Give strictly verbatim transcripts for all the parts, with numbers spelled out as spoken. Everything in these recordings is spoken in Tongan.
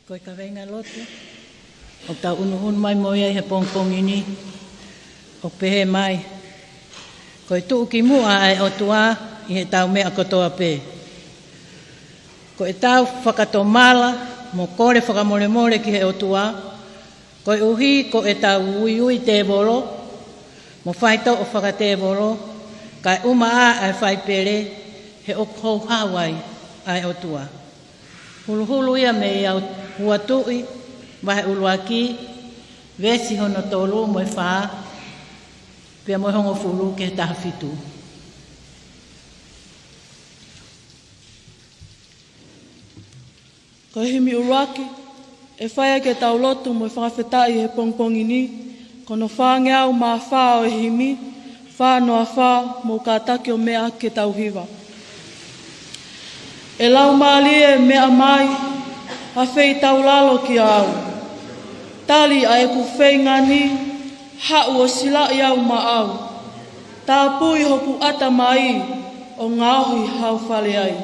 Ko e kaveinga lotu ʻoku tau ʻunuʻunu mai mo ia ʻi he pongipongi ni, ʻoku pehē mai: Ko e tuʻukimuʻa ʻa e ʻOtua ʻi heʻetau meʻa kotoa pē. Ko ʻetau fakatomala mo kole fakamolemole ki he ʻOtua, koeʻuhi ko ʻetau uiui tēvolo mo faitoʻo fakatēvolo, kae ʻuma ʻa e fai pele, he ʻoku houhau ai ʻa e ʻOtua. Huluhulu ia mei ʻa Uatuʻi, vahe ʻuluaki, veesi hono tolu mo e fā, pea mo e hongofulu ki he taha fitu. Ko e himi ʻuluaki, ʻe fai ai ʻetau lotu mo e fakafetaʻi he pongipongi ni, ko hono fāngeau mā fā ʻo e himi, fā noa fā, mou kātaki ʻo meʻa ke tau hiva. ʻE Laumālie, meʻa mai, afeitaulalo kiate au. Tali ʻa ʻeku feinga ni, haʻu ʻo silaʻi au maʻau. Tāpui hoku ʻatamai, ʻo ngaohi hau fale ai.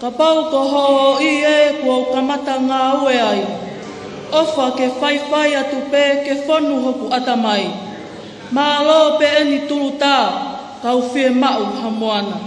Kapau ko hoʻo ʻoʻi ē kuo u kamata ngāue ai, ʻofa ke faifai atu pē ke fonu hoku ʻatamai. Mālō pē ʻeni tulutā, kau fiemaʻu ha moana.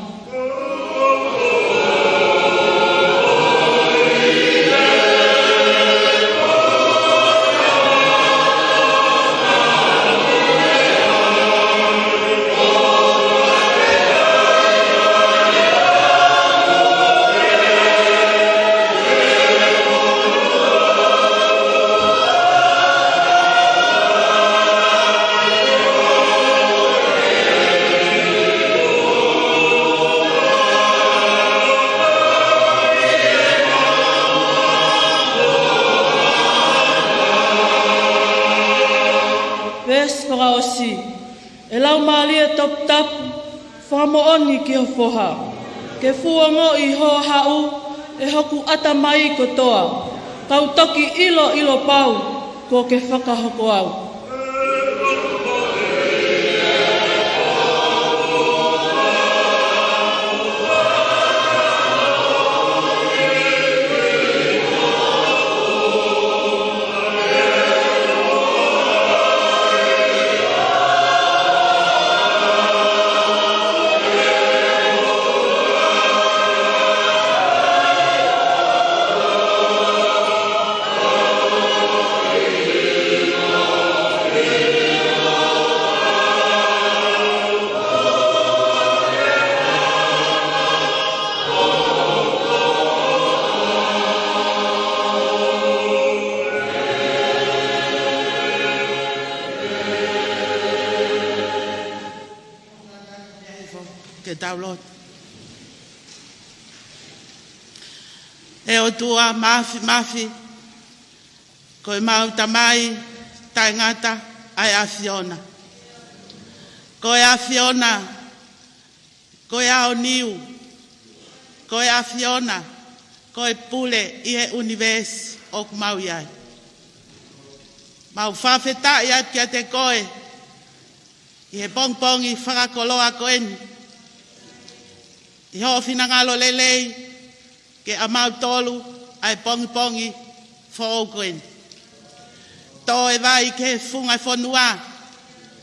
Veesi fakaʻosi. ʻE Laumālie Toputapu, fakamoʻoni ki ho foha. Ke fuʻu ongoʻi ho haʻu ʻe hoku ʻatamai kotoa. Kau toki ʻiloʻilo pau kuo ke fakahoko au. Ke tau lotu. ʻE ʻOtua Māfimafi, ko ʻemau Tamai taʻengata ʻa e ʻAfiona. Ko e ʻAfiona, ko e aoniu, ko e ʻAfiona, ko e pule ʻi he ʻunivēsi ʻoku mau ʻi ai. Mau fakafetaʻi atu kiate koe ʻi he pongipongi fakakoloa ko eni, ʻi hoʻo finangalo lelei ke ʻa mautolu ʻa e pongipongi foʻou ko eni. Tō e vai ki he funga fonua,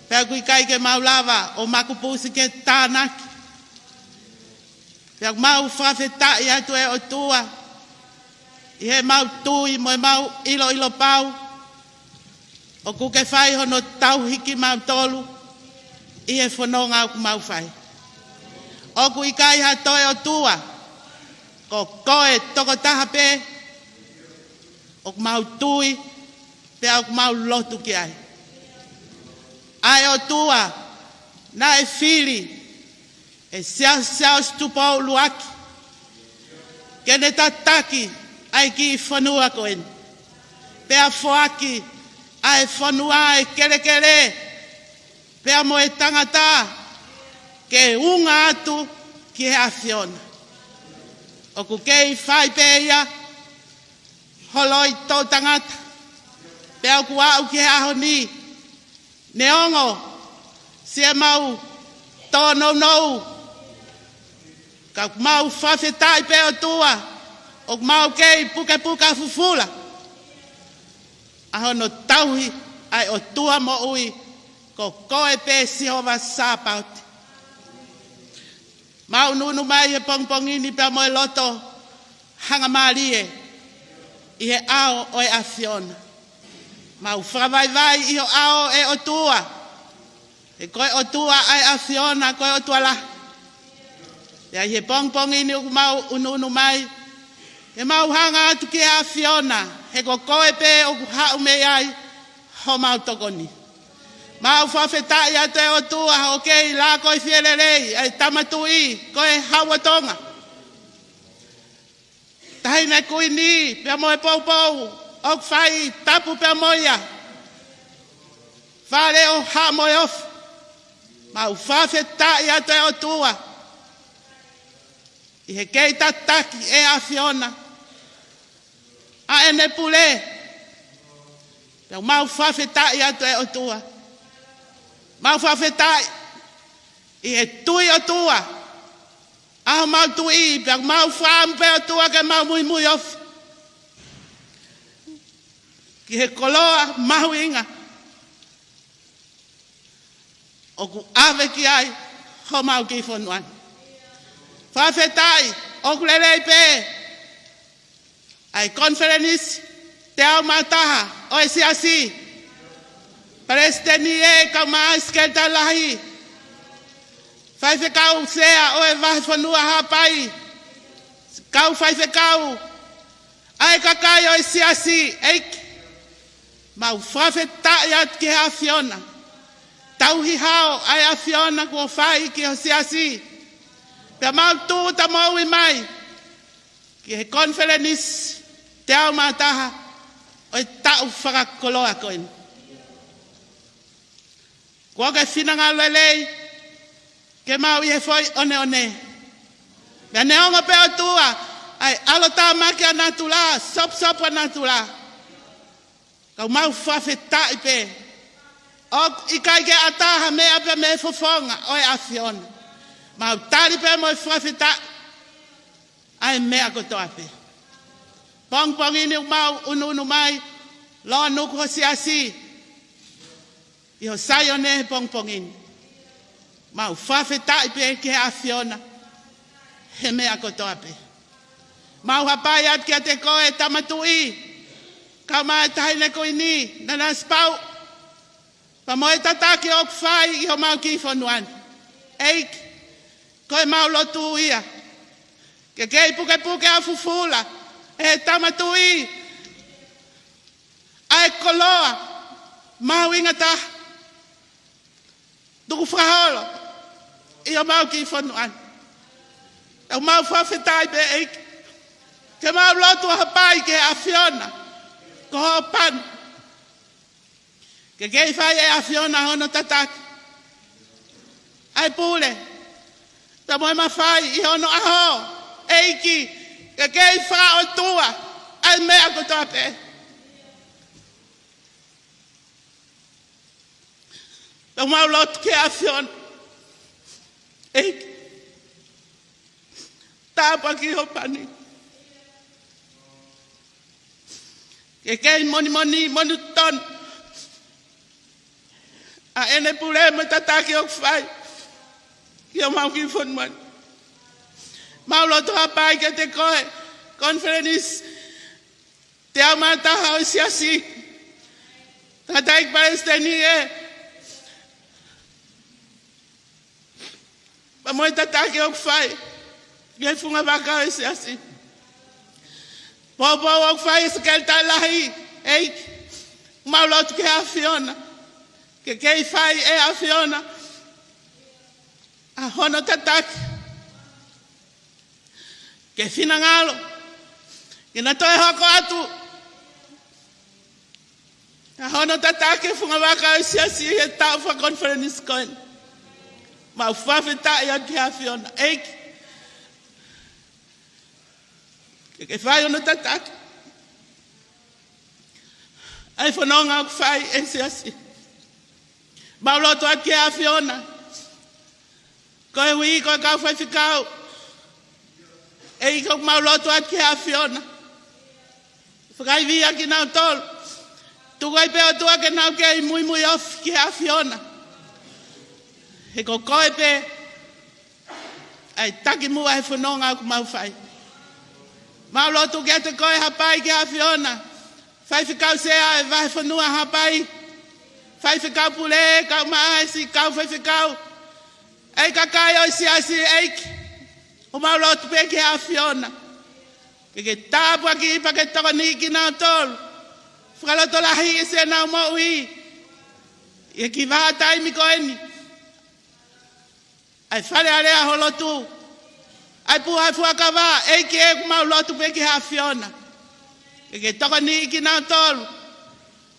pea ʻoku ʻikai ke mau lava ʻo makupusi ke tānaki. Pea ʻoku mau fakafetaʻi atu ʻe ʻOtua, ʻi heʻemau tui mo ʻemau ʻiloʻilo pau, ʻoku ke fai hono tauhi kimautolu ʻi he fononga ʻoku mau fai. ʻOku ʻikai ha toe ʻOtua, ko koe tokotaha pē ʻoku mau tui, pea ʻoku mau lotu ki ai. ʻA e ʻOtua, Naʻe fili ʻe Siaosi Tupou ʻUluaki ke ne tataki ʻa e kiʻi fonua ko eni, pea foaki ʻa e fonua ʻa e kelekele pea mo e tangata ke unga atu ki he ʻAfiona. ʻOku kei fai pē ia, holoi toʻutangata, pea ʻoku aʻu ki he ʻaho ni, neongo siʻemau tōnounou, ka ʻoku mau fakafetaʻi pē ʻOtua, ʻoku mau kei pukepuke fufula ʻa hono tauhi ʻa e ʻOtua moʻui, ko koe pē Sihova Sāpaoti. Mau ʻunuʻunu mai he pongipongi ni pea mo e loto hangamālie ʻi he ʻao ʻo e ʻAfiona. Mau fakavaivai ʻi ho ʻao ʻe ʻOtua, he ko e ʻOtua ʻa e ʻAfiona, ko e ʻOtua lahi. Pea ʻi he pongipongi ni ʻoku mau ʻunuʻunu mai, ke mau hanga atu ki he ʻAfiona, he ko koe pē ʻoku haʻu mei ai homau tokoni. Mau fakafetaʻi atu ʻe ʻOtua, ʻoku kei lākoifie lelei ʻa e Tama Tuʻi ko e Hau ʻo Tonga, Taʻahine Kuini pea mo e poupou ʻoku fai tapu pea mo ia, Fale ʻo Haʻa Moheofo. Mau fakafetaʻi atu ʻe ʻOtua, ʻi he kei tataki ʻe he ʻAfiona ʻa ʻene pule. Pea mau fakafetaʻi atu ʻe ʻOtua, mau fakafetaʻi ʻi he tui ʻOtua ʻa homau tuʻi, pea mau fakaʻamu pē ʻOtua ke mau muimui ofi ki he koloa mahuʻinga ʻoku ʻave ki ai homau kiʻi fonua ni. Fakafetaʻi ʻoku lelei pē ʻa e konifelenisi teau mā taha ʻo e Siasi. Palesiteni ē, kae ʻumaʻā e Sekelitali Lahi, Faifekau Sea ʻo e Vahefonua Haʻapai, kau faifekau, ʻa e kakai ʻo e Siasi, ʻEiki, mau fakafetaʻi atu ki he ʻAfiona. Tauhi hao ʻa e ʻAfiona kuo fai ki ho Siasi. Pea mau tūʻuta moʻui mai ki he konifelenisi teau mā taha ʻo e taʻu fakakoloa ko eni. Kuo ke finangalo lelei ke mau ʻi he foʻi ʻoneʻone. Pea neongo pē ʻOtua ʻa e ʻalotāmaki ʻa natula, sopusopu ʻa natula, ka ʻoku mau fakafetaʻi pē ʻoku ʻikai ke ʻatā ha meʻa pē mei he fofonga ʻo e ʻAfiona. Mau tali pē mo e fakafetaʻi ʻa e meʻa kotoa pē. Pongipongi ni ʻoku mau ʻunuʻunu mai, lōnuku ho Siasi ʻi ho Saione he pongipongi ni. Mau fakafetaʻi pē ki he ʻAfiona he meʻa kotoa pē. Mau hapai atu kiate koe Tama Tuʻi, kae ʻumaʻā e Taʻahine Kuini Nanasipauʻu, pea mo e tataki ʻoku fai ʻi homau kiʻi fonua ni. ʻEiki, ko ʻemau lotu ia ke kei pukepuke ʻa fufula ʻe he Tama Tuʻi ʻa e koloa mahuʻinga taha tukufakaholo ʻi homau kiʻi fonua ni. ʻOku mau fakafetaʻi pē ʻEiki, ke mau lotu ʻo hapai ki he ʻAfiona ko hoʻo pani, ke kei fai ʻe he ʻAfiona hono tataki ʻa e pule pea mo e mafai ʻi hono ʻaho, ʻEiki, ke kei fakaʻotua ʻa e meʻa kotoa pē. Pea mau lotu ki he ʻAfiona, ʻEiki, tāpuakiʻi ho pani, ke kei monimoni, monū tonu ʻa ʻene pule mo e tataki ʻoku fai ki homau kiʻi fonua ni. Mau lotu ʻo hapai kiate koe konifelenisi teau mā taha ʻo e Siasi. Tangataʻeiki Palesiteni ē, pea mo e tataki ʻoku fai ki he funga vaka ʻo e Siasi. Poupou ʻoku fai ʻe he Sekelitali Lahi, ʻEiki, mau lotu ki he ʻAfiona, ke kei fai ʻe he ʻAfiona ʻa hono tataki. Ke finangalo ke na toe hoko atu ʻa hono tataki e fungavaka ʻo e siasi ʻi he taʻu fakakonifelenisi ko eni. Mau fakafetaʻi atu ki he ʻAfiona, ʻEiki, ke ke fai hono tataki ʻa e fononga ʻoku fai ʻe he siasi. Mau lotu atu ki he ʻAfiona. Koeʻuhi ko e kau faifekau, ʻEiki, ʻoku mau lotu atu ki he ʻAfiona, fakaivia kinautolu. Tuku ai pē, ʻOtua, ke nau kei muimui ofi ki he ʻAfiona, he ko koe pē ʻa e takimuʻa he fononga ʻoku mau fai. Mau lotu kiate koe, Haʻapai, ki he ʻAfiona. Faifekau Sea ʻo e Vahefonua Haʻapai, Faifekau Pule, kau maʻasi, kau faifekau, ʻa e kakai ʻo e siasi, ʻEiki, ʻoku mau lotu pē ki he ʻAfiona, ke ke tāpuakiʻi pea ke tokoniʻi kinautolu. Fakalotolahiʻi siʻenau moʻui ʻi he kiʻi vahaʻa taimi ko eni, ʻa e Fale Alea ho lotu, ʻa e puha ʻo e fuakava, ʻEiki, ʻoku mau lotu pē ki he ʻAfiona, ke ke tokoniʻi kinautolu.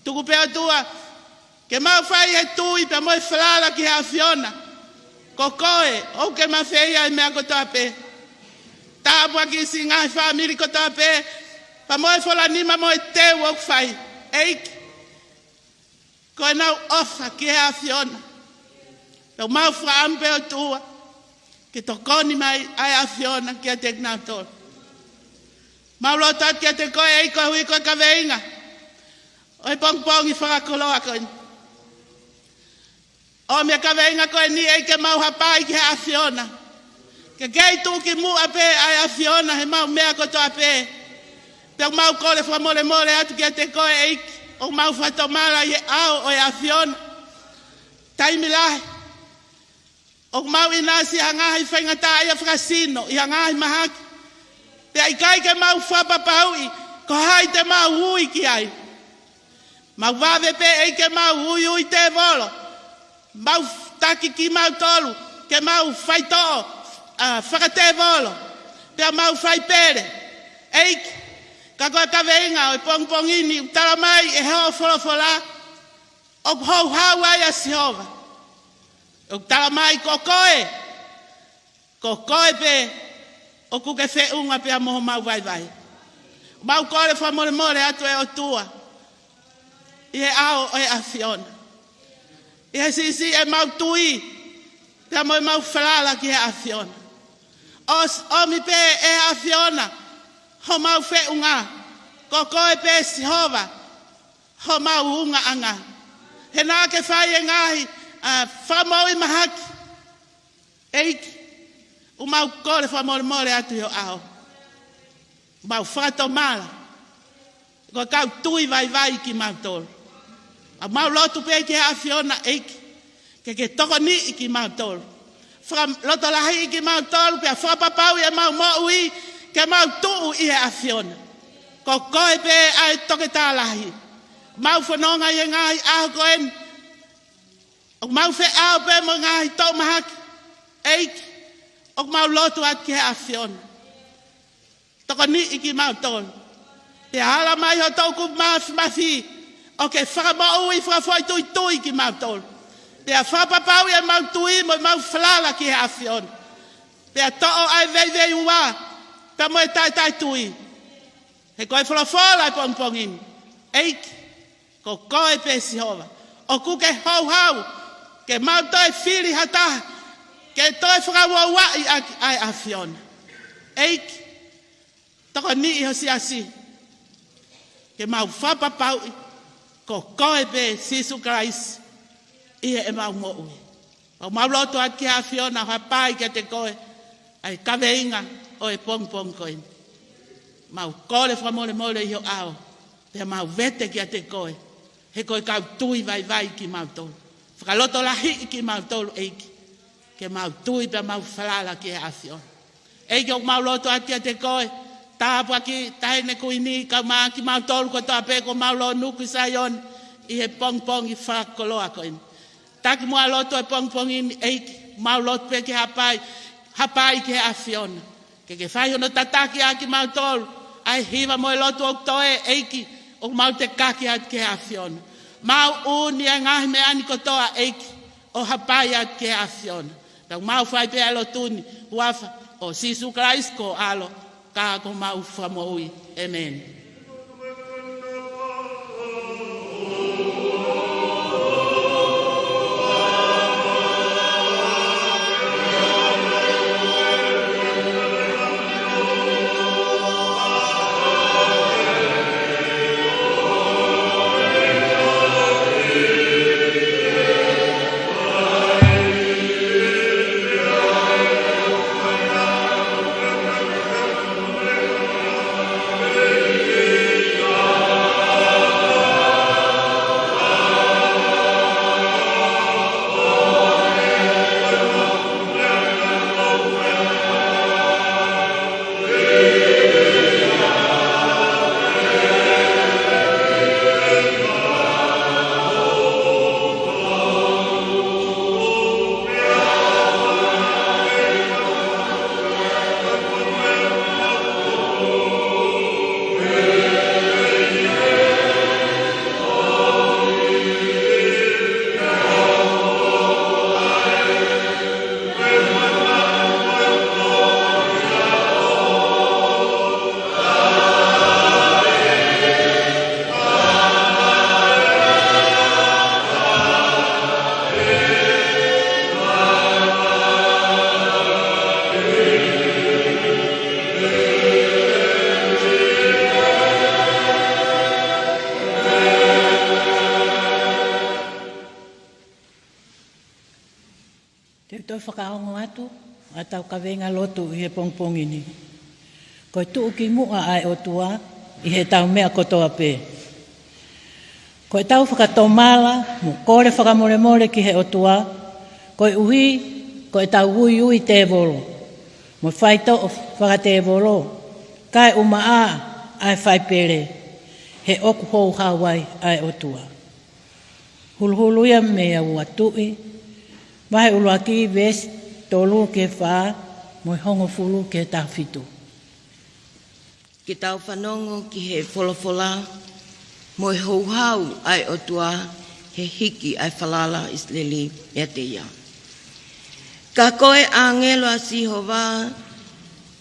Tuku pē, ʻOtua, ke mau fai ʻi he tui pea mo e falala ki he ʻAfiona. Ko koe ʻoku ke mafeia ʻa e meʻa kotoa pē. Tāpuakiʻi siʻi ngaahi fāmili kotoa pē, pea mo e fola nima mo e teu ʻoku fai, ʻEiki. Ko ʻenau ʻofa ki he ʻAfiona, pea ʻoku mau fakaʻamu pē, ʻOtua, ke tokoni mai ʻa e ʻAfiona kiate kinautolu. Mau lotu atu kiate koe, ʻEiki, koeʻuhi ko e kaveinga ʻo e pongipongi fakakoloa ko eni. ʻOmi e kaveinga ko eni, ʻEiki, ke mau hapai ki he ʻAfiona, ke kei tuʻukimuʻa pē ʻa e ʻAfiona heʻemau meʻa kotoa pē. Pea ʻoku mau kole fakamolemole atu kiate koe, ʻEiki, ʻoku mau fakatomala ʻi he ʻao ʻo e ʻAfiona. Taimi lahi ʻoku mau ʻinasi ʻi ha ngaahi faingataʻaʻia fakasino, ʻi ha ngaahi mahaki, pea ʻikai ke mau fakapapauʻi ko hai te mau ui ki ai. Mau vave pē, ʻEiki, ke mau uiui tēvolo, mau taki kimautolu ke mau faitoʻo, ʻa, fakatēvolo, pea mau fai pele, ʻEiki. Ka ko e kaveinga ʻo e pongipongi ni, ʻoku tala mai ʻe hoʻo folofola, ʻoku houhau ai ʻa Sihova. ʻOku tala mai ko koe, ko koe pē ʻoku ke feʻunga pea mo homau vaivai. Mau kole fakamolemole atu, ʻe ʻOtua, ʻi he ʻao ʻo e ʻAfiona, ʻi he siʻisiʻi ʻemau tui pea mo ʻemau falala ki he ʻAfiona. ʻOsi ʻomi pē ʻe he ʻAfiona homau feʻunga. Ko koe pē, Sihova, homau ungaʻanga. He naʻa ke fai e ngaahi, ʻa, fakamoʻui mahaki, ʻEiki, ʻoku mau kole fakamolemole atu ʻi ho ʻao. Mau fakatomala ko e kau tui vaivai kimautolu. ʻOku mau lotu pē ki he ʻAfiona, ʻEiki, ke ke tokoniʻi kimautolu, fakalotolahiʻi kimautolu, pea fakapapauʻi ʻemau moʻui ke mau tuʻu ʻi he ʻAfiona. Ko koe pē ʻa e toketā lahi. Mau fononga ʻi he ngaahi ʻaho ko eni, ʻoku mau feʻao pē mo e ngaahi toʻu mahaki, ʻEiki, ʻoku mau lotu atu ki he ʻAfiona, tokoniʻi kimautolu. Pea ala mai ho toʻukupu māfimafi ʻo ke fakamoʻui fakafoʻituitui kimautolu, pea fakapapauʻi ʻemau tui mo ʻemau falala ki he ʻAfiona, pea toʻo ʻa e veiveiua pea mo e taʻetaʻetui. He ko e folofola ʻo e pongipongi ni, ʻEiki, ko koe pē, Sihova, ʻoku ke houhau ke mau toe fili ha taha ke toe fakauauaʻi ʻaki ʻa e ʻAfiona. ʻEiki, tokoniʻi ho siasi ke mau fakapapauʻi ko koe pē, Sīsū Kalaisi, ʻi heʻemau moʻui. ʻOku mau lotu atu ki he ʻAfiona, hapai kiate koe ʻa e kaveinga ʻo e pongipongi ko eni. Mau kole fakamolemole ʻi ho ʻao, pea mau vete kiate koe, he ko e kau tui vaivai kimautolu. Fakalotolahiʻi kimautolu, ʻEiki, ke mau tui pea mau falala ki he ʻAfiona. ʻEiki, ʻoku mau lotu atu kiate koe, tāpuakiʻi Taʻahine Kuini, kae ʻumaʻā kimautolu kotoa pē kuo mau lōnuku ʻi Saione ʻi he pongipongi fakakoloa ko eni. Takimuʻa lotu ʻo e pongipongi ni, ʻEiki, Mau lotu pē ke hapai, hapai ki he ʻAfiona. Ke ke fai hono tataki ʻa kimautolu, ʻa e hiva mo e lotu ʻoku toe, ʻEiki, ʻoku mau tekaki atu ki he ʻAfiona. Mau ʻuuni ʻa e ngaahi meʻa ni kotoa, ʻEiki, ʻo hapai atu ki he ʻAfiona. Tau mau fai pē ʻa e lotu ni, huafa ʻo Sīsū Kalaisi ko ho ʻAlo, ka ko homau Fakamoʻui. ʻĒmeni. Te u toe fakaongo atu ʻa ʻetau kaveinga lotu ʻi he pongipongi ni. Ko e tuʻukimuʻa ʻa e ʻOtua ʻi heʻetau meʻa kotoa pē. Ko ʻetau fakatomala mo kole fakamolemole ki he ʻOtua, koeʻuhi ko ʻetau uiui tēvolo mo e faitoʻo fakatēvolo, kae ʻumaʻā ʻa e fai pele, he ʻoku houhau ai ʻa e ʻOtua. Huluhulu ia mei he ua Tuʻi, vahe ʻuluaki, veesi tolu ki he fā, mo e hongofulu ki he taha fitu. Ke tau fanongo ki he folofola, mo e houhau ʻa e ʻOtua, he hiki ʻa e falala ʻIsileli meiate ia. Ka ko e ʻāngelo ʻa Sihova,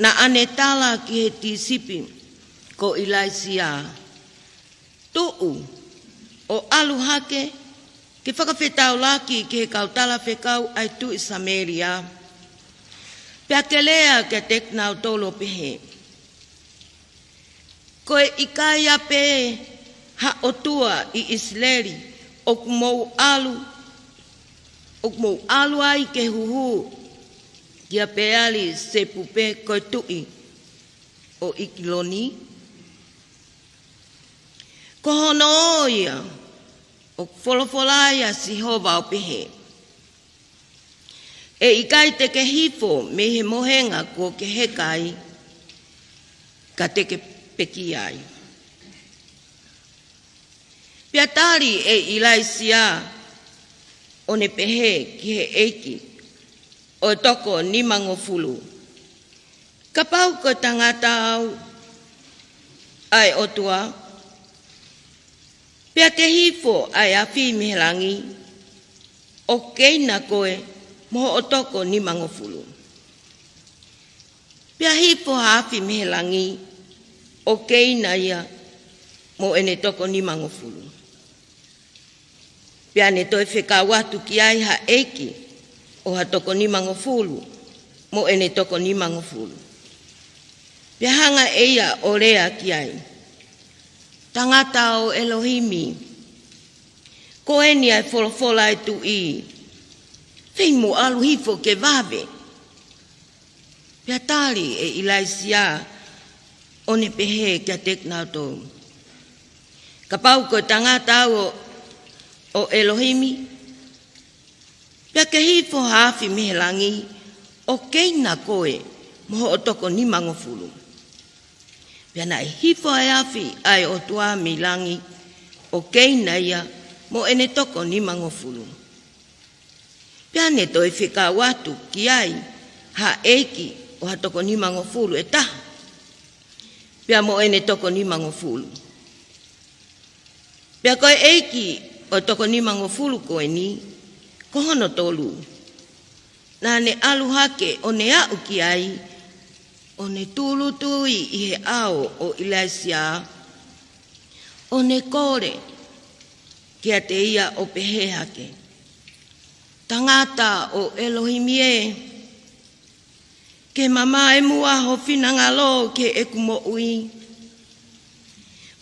naʻa ne tala ki he tīsipi ko ʻIlaisiā, Tuʻu, ʻo ʻalu hake, ke fakafetaulaki ki he kau talafekau ʻa e tuʻi Samēlia. Pea ke lea kiate kinautolu ʻo pehē, Ko e ʻikai ʻapē ha ʻOtua ʻi ʻIsileli ʻoku mou ʻalu, ʻoku mou ʻalu ai ke huhū kia Peali Sepupe ko e tuʻi ʻo ʻIkiloni? Ko hono ʻo ia, ʻoku folofola ai ʻa Sihova ʻo pehē, ʻE ʻikai te ke hifo mei he mohenga kuo ke heka ai, ka te ke pekia ai. Pea tali ʻe ʻIlaisiā, ʻo ne pehē ki he ʻeiki ʻo e toko nimangofulu, Kapau ko e tangata au ʻa e ʻOtua, pea ke hifo ʻa e afi mei he langi, ʻo keina koe mo hoʻo toko nimangofulu. Pea hifo ha afi mei he langi, ʻo keina ia mo ʻene toko nimangofulu. Pea ne toe fekau atu ki ai ha ʻeiki ʻo ha toko nimangofulu mo ʻene toko nimangofulu. Pea hanga ʻe ia ʻo lea ki ai, Tangata ʻo ʻElohimi, ko eni ʻa e folofola ʻa e tuʻi, fei mo ʻalu hifo ke vave. Pea tali ʻe ʻIlaisiā, ʻo ne pehē kiate kinautolu, Kapau ko e tangata au ʻo, ʻo ʻElohimi, pea ke hifo ha afi mei he langi, ʻo keina koe mo hoʻo toko nimangofulu. Pea naʻe hifo ʻa e afi ʻa e ʻOtua mei langi, ʻo keina ia mo ʻene toko nimangofulu. Pea ne toe fekau atu ki ai ha ʻeiki ʻo ha toko nimangofulu ʻe taha, pea mo ʻene toko nimangofulu. Pea ko e ʻeiki ʻo e toko nimangofulu ko eni, ko hono tolu, naʻa ne ʻalu hake ʻo ne aʻu ki ai, ʻo ne tūʻulutui ʻi he ʻao ʻo ʻIlaisiā, ʻo ne kole kiate ia ʻo pehē hake, Tangata ʻo ʻElohimi ē, ke mamae muʻa ho finangalo ki heʻeku moʻui,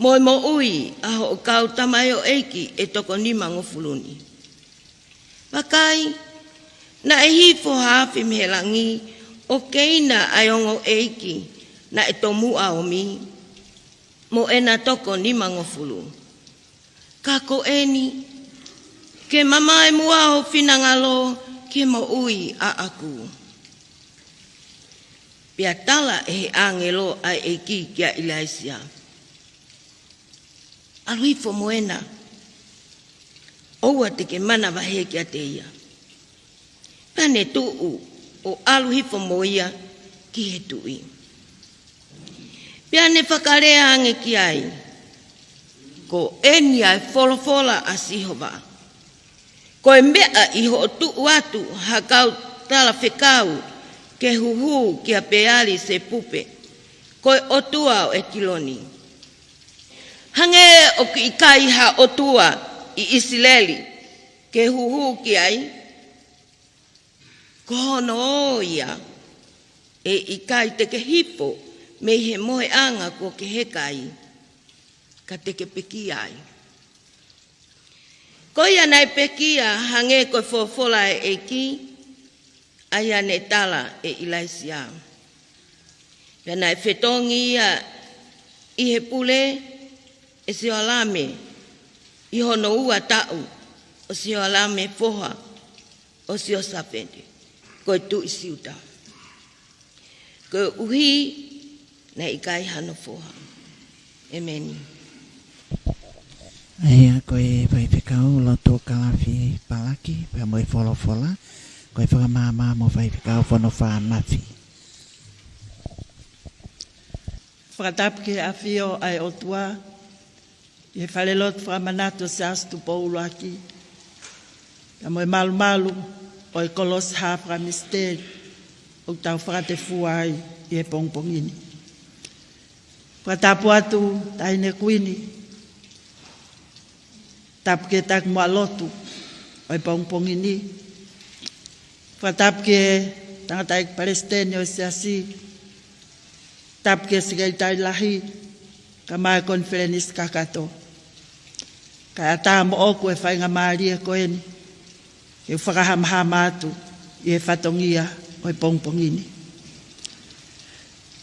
mo e moʻui ʻa hoʻo kau tamaioʻeiki ʻe toko nimangofulu ni. Vakai, naʻe hifo ha afi mei he langi ʻo keina ʻa e ongo ʻeiki naʻe tomuʻa omi, mo ʻena toko nimangofulu. Ka ko eni, ke mamae muʻa ho finangalo ki he moʻui ʻaʻaku. Pea tala ʻe he ʻāngelo ʻa e ʻEiki kia ʻIlaisiā, ʻAlu hifo mo ena, ʻoua te ke manavahē kiate ia. Pea ne tuʻu ʻo ʻalu hifo mo ia ki he tuʻi. Pea ne fakalea ange ki ai, Ko eni ʻa e folofola ʻa Sihova, Ko e meʻa ʻi hoʻo tuʻu atu ha kau talafekau ke huhū kia Peali Sepupe, ko e ʻotua ʻo ʻEkiloni, hangē ʻoku ʻikai ha ʻotua ʻi ʻIsileli ke huhū ki ai? Ko hono ō ia, ʻe ʻikai te ke hifo mei he moheʻanga kuo ke heka ai, ka te ke pekia ai. Ko ia naʻe pekia hangē ko e folofola ʻa e ʻEiki, ʻa ia naʻe tala ʻe ʻIlaisiā. Pea naʻe fetongi ia ʻi he pule ʻe Sioalame, ʻi hono ua taʻu ʻo Sioalame foha ʻo Siosafate, ko e tuʻi Siuta, koeʻuhi naʻe ʻikai hano foha. ʻEmeni. ʻA ia ko e faifekau Lotokalafi Palaki, pea mo e folofola, ko e fakamaama mo faifekau Fonofā Mafi. Fakatapu ki he ʻafio ʻa e ʻOtua, ʻi he falelotu fakamanatu ʻo Siaosi Tupou ʻUluaki, pea mo e malumalu ʻo e kolosi hā fakamisiteli ʻoku tau fakatefua ai ʻi he pongipongi ni. Fakatapu atu Taʻahine Kuini, tapu ki he taki muʻa lotu ʻo e pongipongi ni. Fakatapu ki he tangataʻeiki palesiteni ʻo e Siasi, tapu ki he sekelitali lahi, kae ʻumaʻā e konifelenisi kakato. Kae ʻatā moʻoku e faingamālie ko eni ke u fakahamahama atu ʻi he fatongia ʻo e pongipongi ni.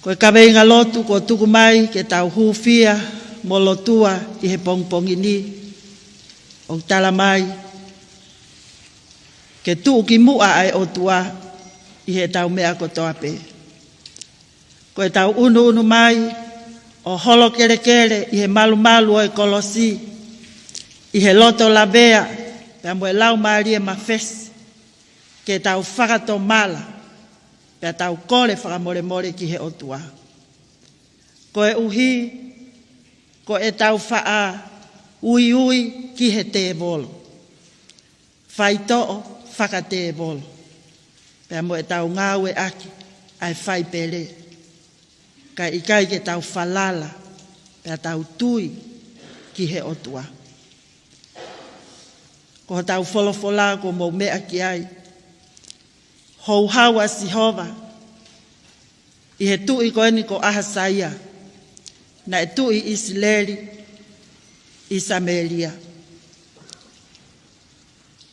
Ko e kaveinga lotu kuo tuku mai ke tau hūfia mo lotua ʻi he pongipongi ni, ʻoku tala mai ke tuʻu ki muʻa ʻa e ʻOtua ʻi heʻetau meʻa kotoa pē. Ko ʻetau ʻunuʻunu mai ʻo holo kelekele ʻi he malumalu ʻo e kolosi, ʻi he loto lavea pea mo e laumālie mafesi, ke tau fakatomala pea tau kole fakamolemole ki he ʻOtua. Koeʻuhi ko ʻetau faʻa uiui ki he tēvolo, faitoʻo fakatēvolo, pea mo ʻetau ngāueʻaki ʻa e fai pele, kae ʻikai ke tau falala pea tau tui ki he ʻOtua. Ko hotau folofola kuo mou meʻa ki ai, houhau ʻa Sihova ʻi he tuʻi ko eni ko ʻAhasaia, naʻe tuʻi ʻi ʻIsileli, ʻi Samēlia.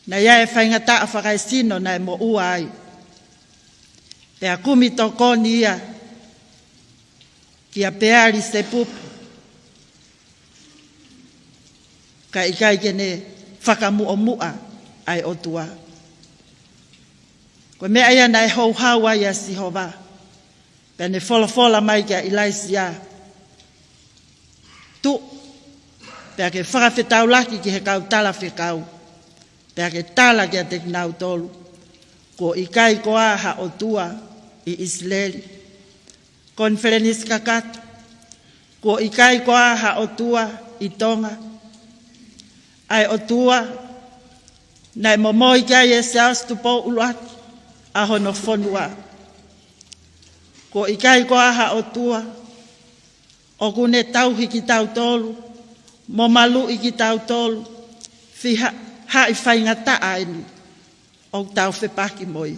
Naʻe ʻi ai e faingataʻa fakaesino naʻe moʻua ai, pea kumi tokoni ia kia Peali Sepupe, kae ʻikai ke ne fakamuʻomuʻa ʻa e ʻOtua. Ko e meʻa ia naʻe houhau ai ʻa Sihova, pea ne folofola mai kia ʻIlaisiā, Tuʻu, pea ke fakafetaulaki ki he kau talafekau, pea ke tala kiate kinautolu, Kuo ʻikai ko ha ʻOtua ʻi ʻIsileli. Konifelenisi kakato. Kuo ʻikai ko ha ʻOtua ʻi Tonga. ʻA e ʻOtua naʻe momoi ki ai ʻe Siaosi Tupou ʻUluaki ʻa hono fonua. Kuo ʻikai ko ha ʻOtua ʻoku ne tauhi kitautolu, mo maluʻi kitautolu, fiha-, haʻi faingataʻa eni ʻoku tau fepaki mo ia.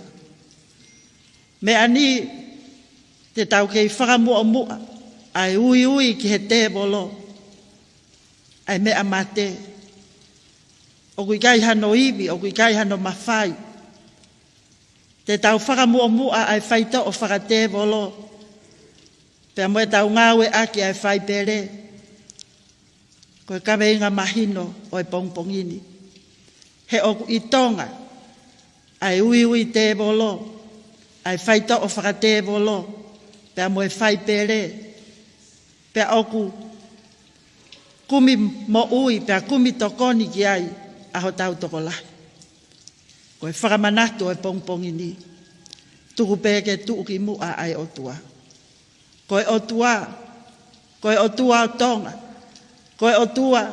Meʻa ni te tau kei fakamuʻomuʻa ʻa e uiui ki he tēvolo, ʻa e meʻa mate. ʻOku ʻikai hano ivi, ʻoku ʻikai hano mafai. Te tau fakamuʻomuʻa ʻa e faitoʻo fakatēvolo, pea mo ʻetau ngāueʻaki ʻa e fai pele. Ko e kaveinga mahino ʻo e pongipongi ni. He ʻoku ʻi Tonga ʻa e uiui tēvolo, ʻa e faitoʻo fakatēvolo, pea mo e fai pele, pea ʻoku kumi moʻui, pea kumi tokoni ki ai ʻa hotau tokolahi. Ko e fakamanatu ʻo e pongipongi ni, tuku pē ke tuʻukimuʻa ʻa e ʻOtua. Ko e ʻOtua, ko e ʻOtua ʻo Tonga, ko e ʻOtua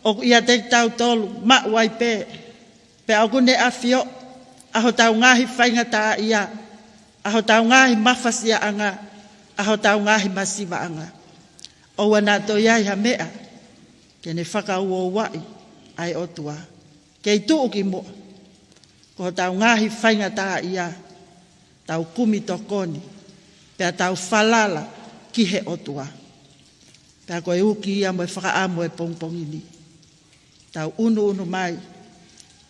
ʻoku ʻiate kitautolu, maʻu ai pē, pea ʻoku ne ʻafioʻi ʻa hotau ngaahi faingataʻaʻia, ʻa hotau ngaahi mafasiaʻanga, ʻa hotau ngaahi masivaʻanga. ʻOua naʻa toe ʻi ai ha meʻa ke ne fakauouaʻi ʻa e ʻOtua. Kei tuʻukimuʻa, ko hotau ngaahi faingataʻaʻia, tau kumi tokoni, pea tau falala ki he ʻOtua. Pea ko e uki ia mo e fakaʻamu ʻo e pongipongi ni, tau ʻunuʻunu mai,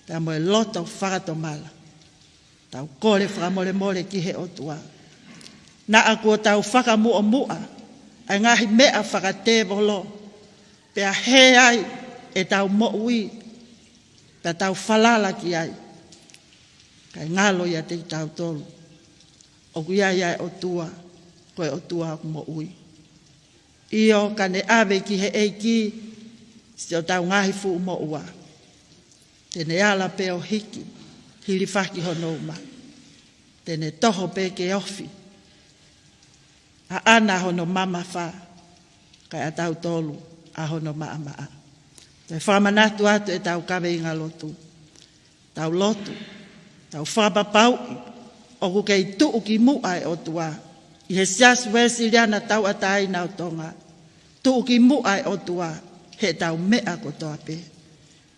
pea mo e loto fakatomala, tau kole fakamolemole ki he ʻOtua. Naʻa kuo tau fakamuʻomuʻa ʻa e ngaahi meʻa fakatēvolo, pea hē ai ʻetau moʻui, pea tau falala ki ai. Kae ngalo ʻiate kitautolu ʻoku ʻi ai ʻa e ʻOtua, ko e ʻOtua ʻoku moʻui. ʻIo, ka ne ʻave ki he ʻEiki siʻotau ngaahi fuʻu moʻua, te ne ala pē ʻo hiki, hilifaki hono uma. Te ne toho pē ke ofi ʻaʻana hono mamafa, kae ʻatautolu ʻa hono maʻamaʻa. Te u fakamanatu atu ʻetau kaveinga lotu. Tau lotu, tau fakapapauʻi ʻoku kei tuʻukimuʻa ʻa e ʻOtua ʻi he Siasi Uēsiliana Tauʻatāina ʻo Tonga. Tuʻukimuʻa ʻa e ʻOtua heʻetau meʻa kotoa pē.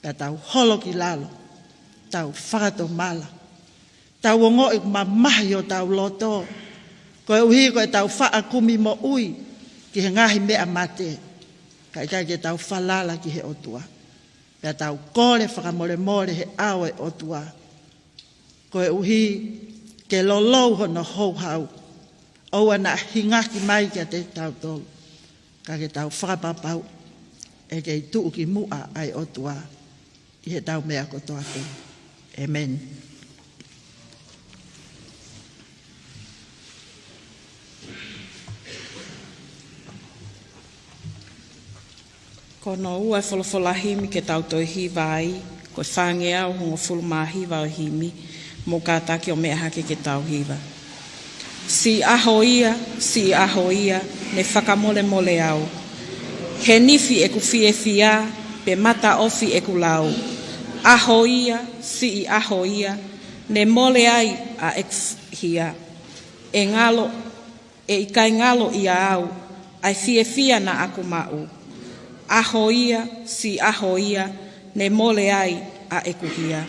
Pea tau holo ki lalo, tau fakatomala, tau ongoʻi ʻoku mamahi hotau loto, koeʻuhi ko ʻetau faʻa kumi moʻui ki he ngaahi meʻa mate, kae ʻikai ke tau falala ki he ʻOtua. Pea tau kole fakamolemole he ʻao ʻo e ʻOtua, koeʻuhi ke lolou hono houhau, ʻoua naʻa hingaki mai kiate kitautolu, ka ke tau fakapapauʻi ʻe kei tuʻukimuʻa ʻa e ʻOtua ʻi heʻetau meʻa kotoa pē. ʻĒmeni. Ko hono ua ʻo e folofola himi ke tau toe hiva ai, ko e fāngeau hongofulu mā hiva ʻo e himi, mou kātaki ʻo meʻa hake ke tau hiva. Siʻi ʻaho ia, siʻi ʻaho ia, ne fakamolemole au. He nifi ʻeku fiefia, pe mataʻofi ʻeku lau. ʻAho ia, siʻi ʻaho ia, ne mole ai ʻa ʻeku hia. ʻE ngalo, ʻe ʻikai ngalo ʻia au ʻa e fiefia naʻa ku maʻu. ʻAho ia, siʻi ʻaho ia, ne mole ai ʻa ʻeku hia.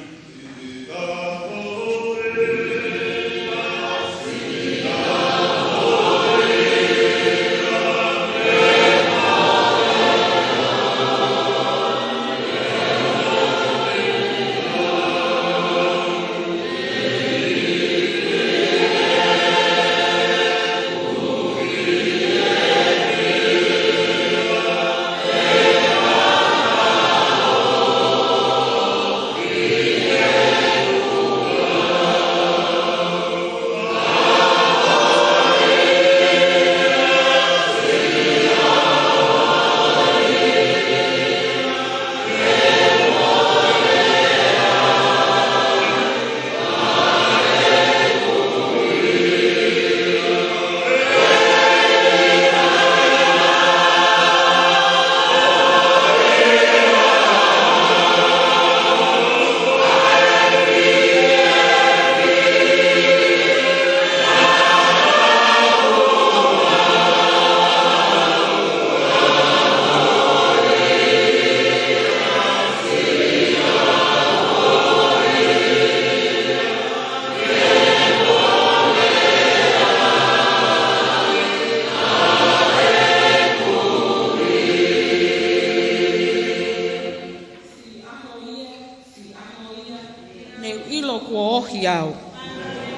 Ne u ʻilo kuo ohi au.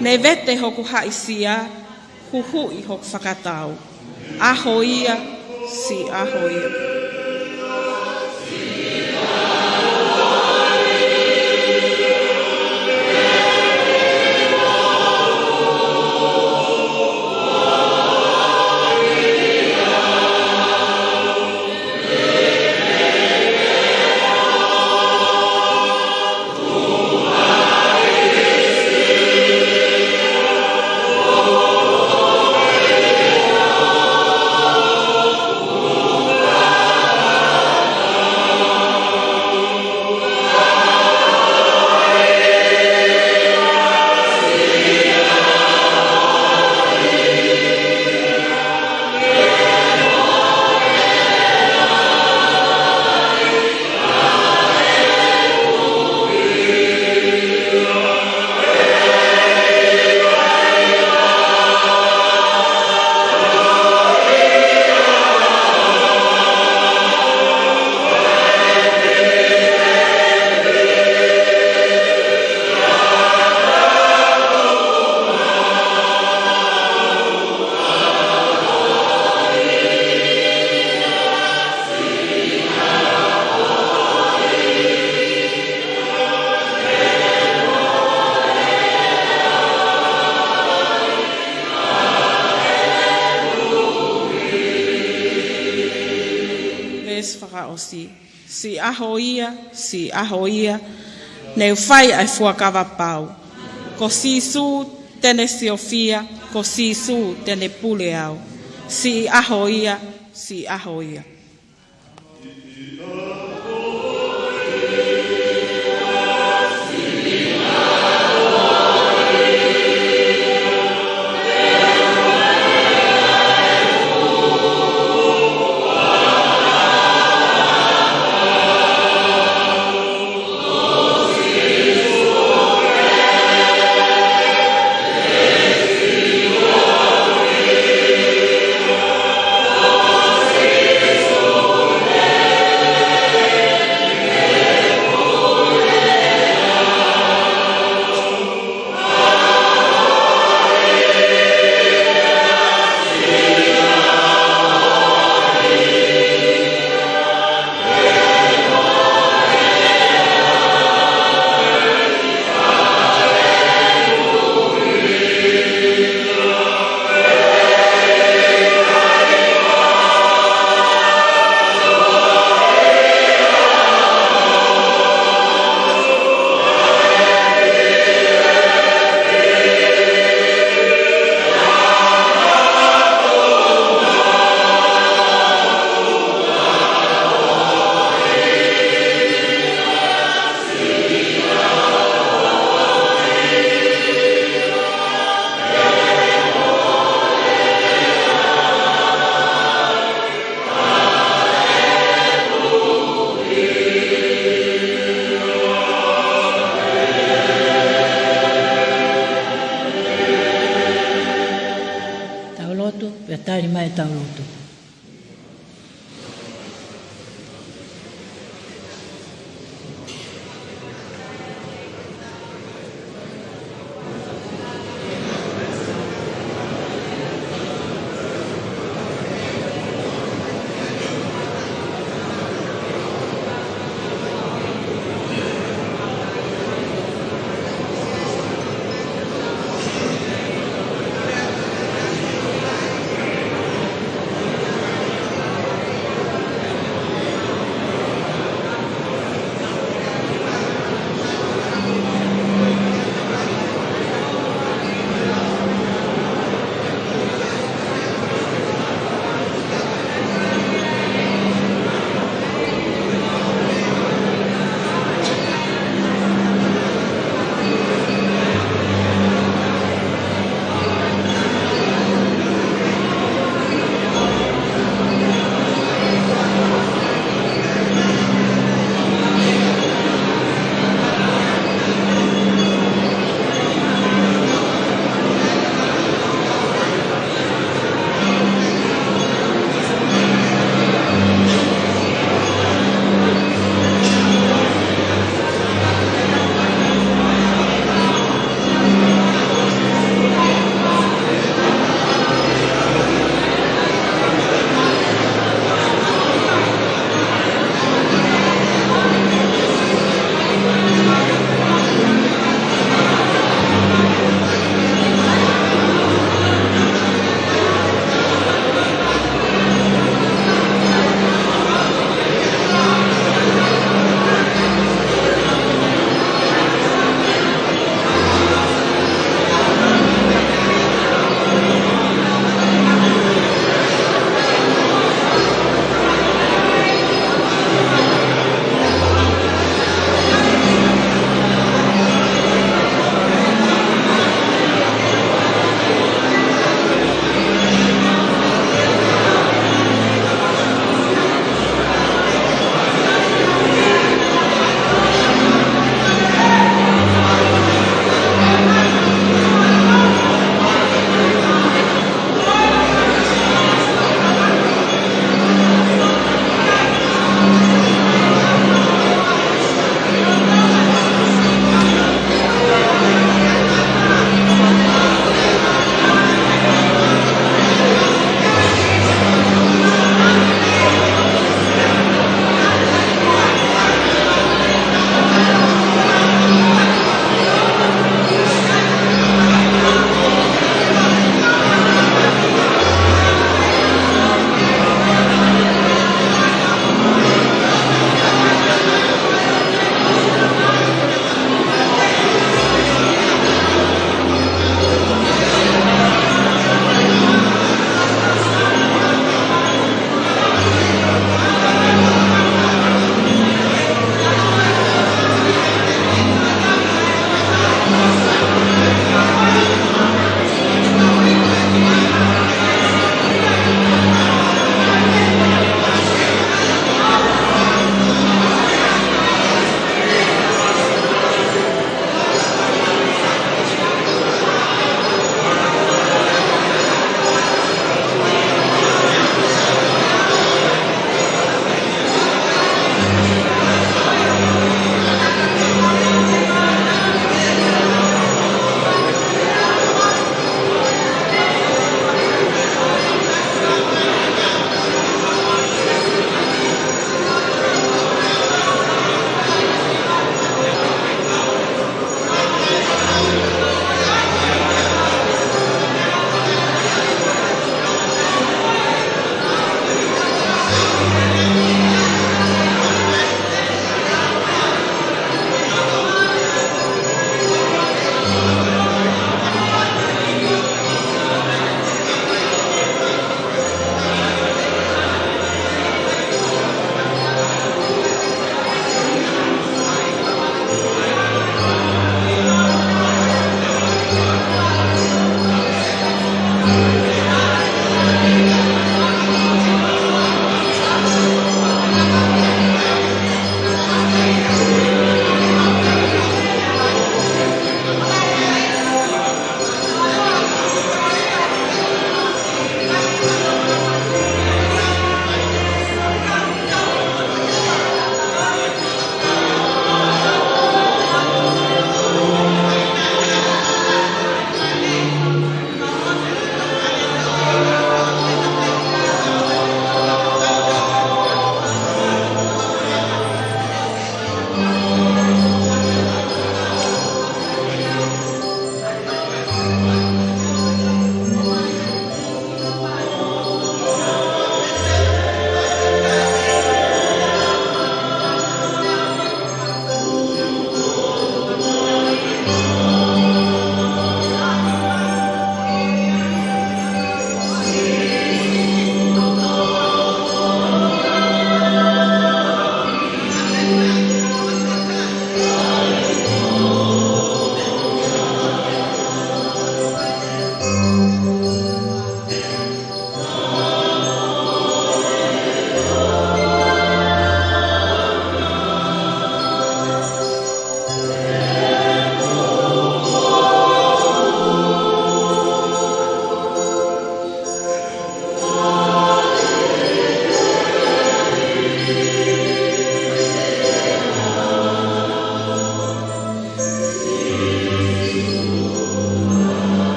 Ne vete hoku haʻisia, huhuʻi hoku fakatau. ʻAho ia, siʻi ʻaho ia. Veesi fakaʻosi. Siʻi ʻaho ia, siʻi ʻaho ia, ne u fai ʻa e fuakava pau. Ko Sīsū te ne siofia, ko Sīsū te ne pule au. Siʻi ʻaho ia, siʻi ʻaho ia. Tau lotu, pea tali mai tau lotu.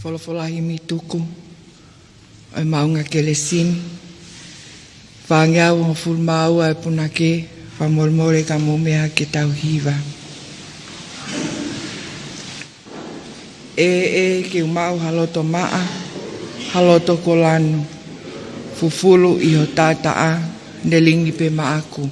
Folofola himi tuku ʻo e Maʻunga Kelesi ni. Fāngeau hongofulu mā ua e punake, fakamolemole ka mou meʻa ke tau hiva. ʻE, ʻe, ke u maʻu ha loto maʻa, ha loto kuo lanu, fufulu ʻi ho taʻataʻa, ne lingi pē maʻaku.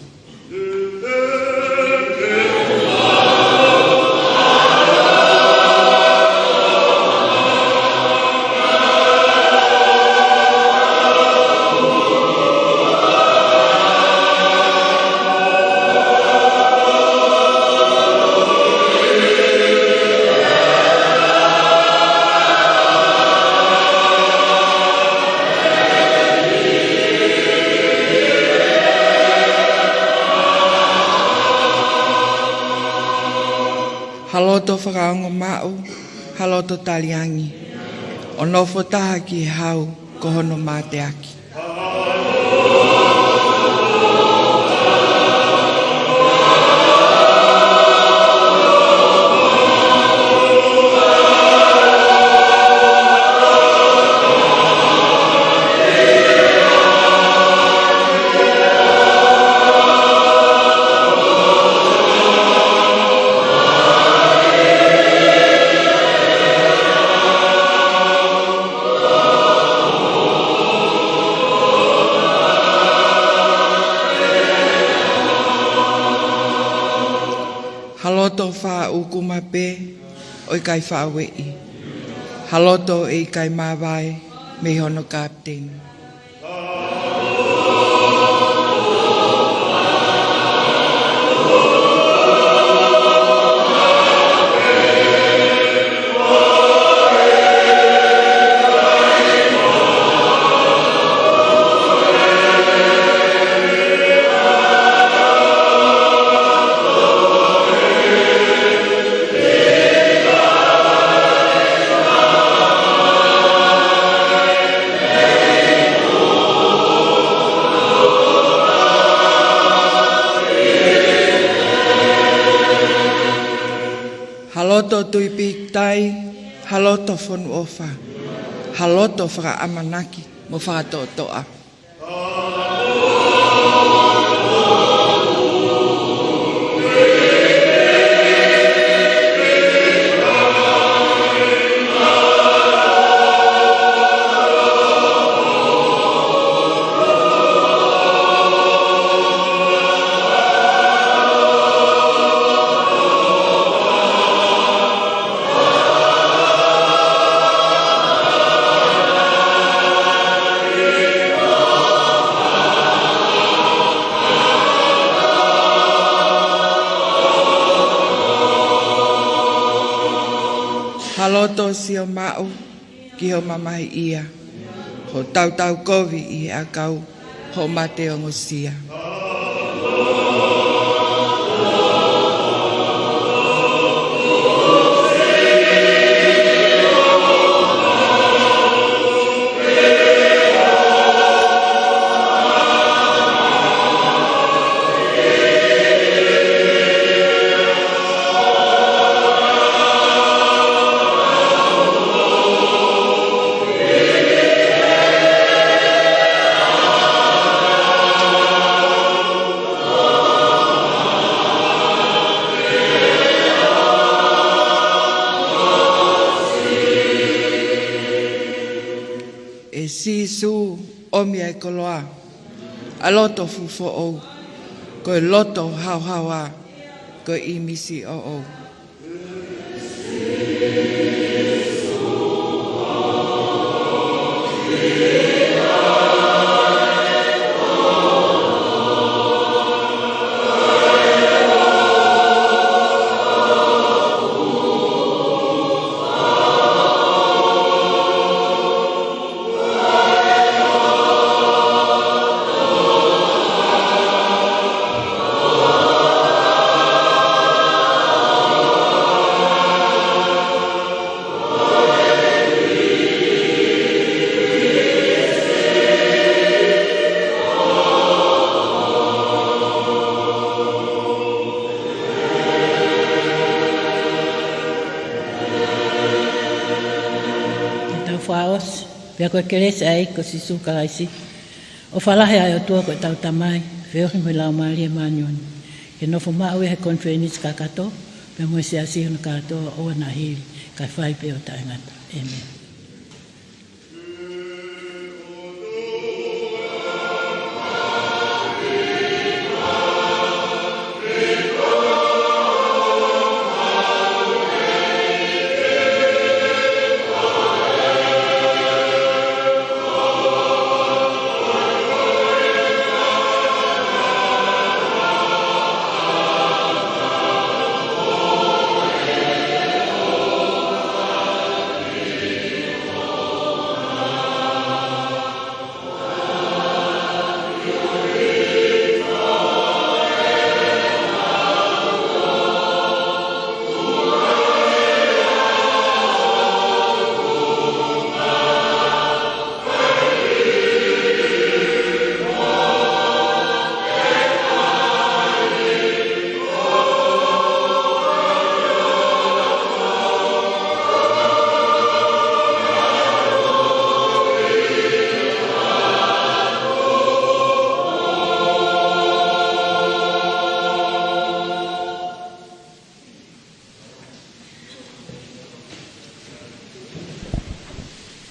Ha loto fakaongo maʻu, ha loto taliangi, ʻo nofo taha ki he hau ko hono mateaki. Ha loto faʻa ʻukuma pē ʻo ʻikai faʻa ueʻi. Ha loto ʻe ʻikai māvae mei hono kapiteni. Ha loto tui pikitai, ha loto fonu ʻofa, ha loto fakaʻamanaki mo fakatoʻotoʻa. Ha loto sio maʻu ki hoʻo mamahiʻia, hoʻo tautau kovi ʻi he ʻakau, hoʻo mate ongosia. ʻE Sīsū, ʻomi ʻa e koloa, ʻa e loto fuʻu foʻou, ko e loto haohaoa, ko e ʻīmisi ʻoʻou. ʻOsi, pea ko e kelesi ʻa e ʻEiki ko Sīsū Kalaisi, ʻofa lahi ʻa e ʻOtua ko ʻetau Tamai, feohi mo e Laumālie Māʻoniʻoni, ke nofo maʻu ia he konifelenisi kakato, pea mo e siasi hono kātoa ʻo ʻoua naʻa hili, kae fai pē ʻo taʻengata. ʻĒmeni.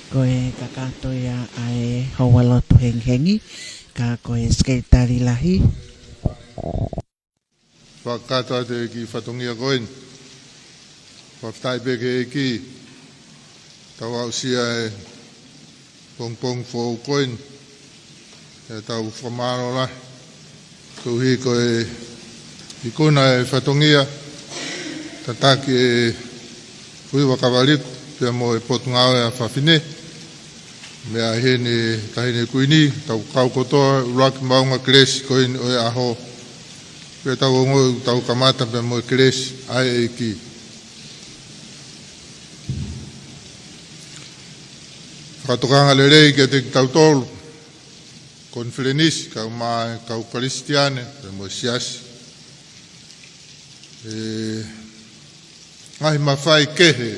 Ko e kakato ia ʻa e houa lotu hengihengi, ka ko e Sekelitali Lahi. Fakakakato atu e kiʻi fatongia ko eni. Fakafetaʻi pē ki he ʻEiki, tau aʻusia e pongipongi foʻou ko eni. ʻE tau fakamālō lahi. Koeʻuhi ko e ikuna e fatongia, tataki e Fuiva Kavaliku, pea mo e Potungāue ʻa Fafine. Meʻa ʻi heni Taʻahine Kuini, tau kau kotoa, ʻuluaki maʻunga kelesi ko eni ʻo e ʻaho. Pea tau ongoʻi tau kamata pea mo e kelesi ʻa e ʻEiki. Fakatokanga lelei kiate kitautolu, konifelenisi, kau mai, kau Kalisitiane, pea mo e siasi. E ngaahi mafai kehe,